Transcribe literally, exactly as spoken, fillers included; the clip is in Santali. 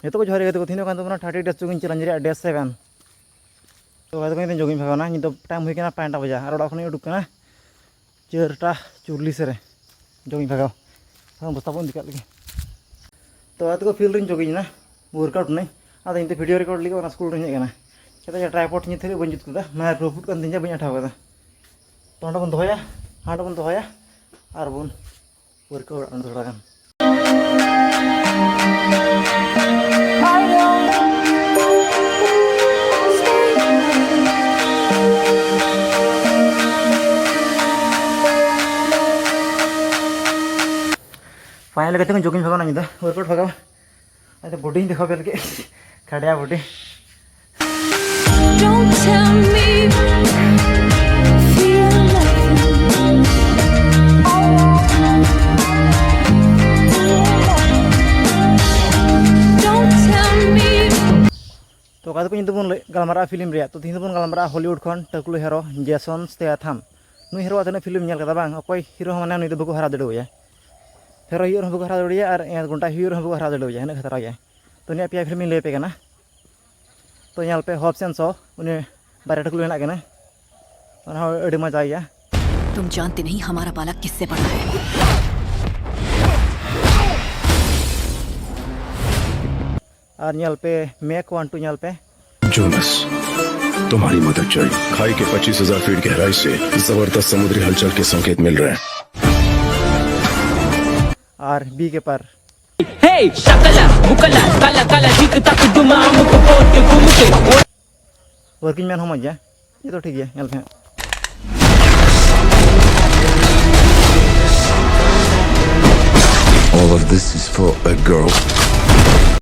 ᱡᱚᱛᱚ ᱠᱚ ᱡᱚᱦᱟᱨ ᱜᱮ, ᱜᱟᱛᱮ ᱠᱚ᱾ ᱛᱮᱦᱮᱧ ᱫᱚ ᱠᱟᱱ ᱛᱟᱵᱚᱱᱟ thirty days jogging challenge ᱨᱮᱭᱟᱜ day seven᱾ ᱛᱚ ᱜᱟᱛᱮ ᱠᱚ, ᱤᱧ ᱫᱚ jogging ᱵᱷᱟᱜᱟᱣᱱᱟ᱾ ᱧᱤᱫᱟᱹ time ᱦᱩᱭ ᱠᱟᱱᱟ ᱯᱟᱸᱪᱴᱟ ᱵᱟᱡᱟ ᱟᱨ ᱚᱲᱟᱜ ᱠᱷᱚᱱᱤᱧ ᱩᱰᱩᱠ ᱠᱟᱱᱟ ᱪᱟᱨᱴᱟ ᱪᱚᱞᱞᱤᱥ ᱨᱮ jogging ᱵᱷᱟᱜᱟᱣ᱾ ᱦᱮᱸ, ᱵᱚᱥᱛᱟ ᱵᱚᱱ ᱤᱫᱤ ᱠᱟᱜ ᱞᱮᱜᱮ᱾ ᱛᱚ ᱜᱟᱛᱮ ᱠᱚ, field ᱨᱤᱧ jogging ᱮᱱᱟ, workout ᱱᱟᱹᱧ᱾ ᱟᱫᱚ ᱤᱧ ᱫᱚ video record ᱞᱟᱹᱜᱤᱫ ᱚᱱᱟ ᱥᱠᱩᱞ ᱨᱤᱧ ᱦᱮᱡ ᱟᱠᱟᱱᱟ᱾ ᱪᱮᱫᱟᱜ ᱡᱮ tripod ᱱᱤᱛ ᱦᱟᱹᱵᱤᱡ ᱵᱟᱹᱧ ᱡᱩᱛ ᱠᱟᱫᱟ, ᱢᱟᱭᱟᱨ ᱨᱟᱹᱯᱩᱫ ᱠᱟᱱ ᱛᱤᱧᱟ, ᱵᱟᱹᱧ ᱟᱴᱷᱟᱣ ᱠᱟᱫᱟ᱾ ᱛᱚ ᱚᱸᱰᱮ ᱵᱚᱱ ᱫᱚᱦᱚᱭᱟ, ᱦᱟᱸᱰᱮ ᱵᱚᱱ ᱫᱚᱦᱚᱭᱟ ᱟᱨ ᱵᱚᱱ workout ᱟ ᱛᱷᱚᱲᱟ ᱜᱟᱱ᱾ Finally ᱜᱟᱛᱮ ᱠᱚ, jogging ᱵᱷᱟᱜᱟᱣ ᱱᱟ ᱧᱤᱫᱟᱹ, workout ᱵᱷᱟᱜᱟᱣ᱾ ᱟᱫᱚ bodyᱧ ᱫᱮᱠᱷᱟᱣ ᱯᱮ ᱞᱟᱹᱜᱤᱫ, ᱠᱷᱟᱰᱭᱟ body᱾ Don't tell me, feel nothing. Don't tell me. ᱛᱚ ᱜᱟᱛᱮ ᱠᱚ, ᱧᱤᱫᱟᱹ ᱵᱚᱱ ᱞᱟᱹᱭ ᱜᱟᱞᱢᱟᱨᱟᱜᱼᱟ film ᱨᱮᱭᱟᱜ᱾ ᱛᱚ ᱛᱮᱦᱮᱧ ᱫᱚᱵᱚᱱ ᱜᱟᱞᱢᱟᱨᱟᱜᱼᱟ Hollywood ᱠᱷᱚᱱ ᱴᱟᱹᱠᱞᱩ hero Jason Statham᱾ ᱱᱩᱭ hero ᱟᱜ ᱛᱤᱱᱟᱹᱜ film ᱧᱮᱞ ᱠᱟᱫᱟ ᱵᱟᱝ, ᱚᱠᱚᱭ hero ᱦᱚᱸ ᱢᱟᱱᱮ ᱱᱩᱭ ᱫᱚ ᱵᱟᱠᱚ ᱦᱟᱨᱟ ᱫᱟᱲᱮᱣᱟᱭᱟ᱾ Hero ᱦᱩᱭᱩᱜ ᱨᱮᱦᱚᱸ ᱵᱟᱠᱚ ᱦᱟᱨᱟ ᱫᱟᱲᱮᱣᱟᱭᱟ ᱟᱨ ᱜᱚᱱᱴᱟ ᱦᱩᱭᱩᱜ ᱨᱮᱦᱚᱸ ᱵᱟᱠᱚ ᱦᱟᱨᱟ ᱫᱟᱲᱮᱣᱟᱭᱟ, ᱩᱱᱟᱹᱜ ᱠᱷᱟᱛᱨᱟ ᱜᱮᱭᱟ᱾ ᱛᱚ ᱩᱱᱤᱭᱟᱜ ᱯᱮᱭᱟ film ᱤᱧ ᱞᱟᱹᱭ ᱟᱯᱮ ᱠᱟᱱᱟ᱾ ᱛᱚ ᱧᱮᱞ ᱯᱮ, Hobbs and Shaw, ᱩᱱᱤ ᱵᱟᱨᱭᱟ ᱴᱩᱠᱩ ᱢᱮᱱᱟᱜ ᱠᱤᱱᱟ, ᱚᱱᱟ ᱦᱚᱸ ᱟᱹᱰᱤ ᱢᱚᱡᱟ ᱜᱮᱭᱟ᱾ तुम जानते नहीं हमारा बालक किससे बड़ा है। ᱟᱨ ᱧᱮᱞ ᱯᱮ, Mach one two ᱧᱮᱞ ᱯᱮ᱾ जोनस, तुम्हारी मदद चाहिए। खाई के पच्चीस हज़ार फीट गहराई से जबरदस्त समुद्री हलचल के संकेत मिल रहे हैं। ᱟᱨ B ᱠᱮᱯᱟᱨ᱾ Hey, shakala, bukala, kala, kala, tik tak, duma, muk, pot, gumke. Working Man ᱦᱚᱸ ᱢᱚᱡᱽ ᱜᱮᱭᱟ, ᱡᱚᱛᱚ ᱴᱷᱤᱠ ᱜᱮᱭᱟ, ᱧᱮᱞ ᱯᱮ ᱦᱟᱸᱜ᱾ All of this is for a girl.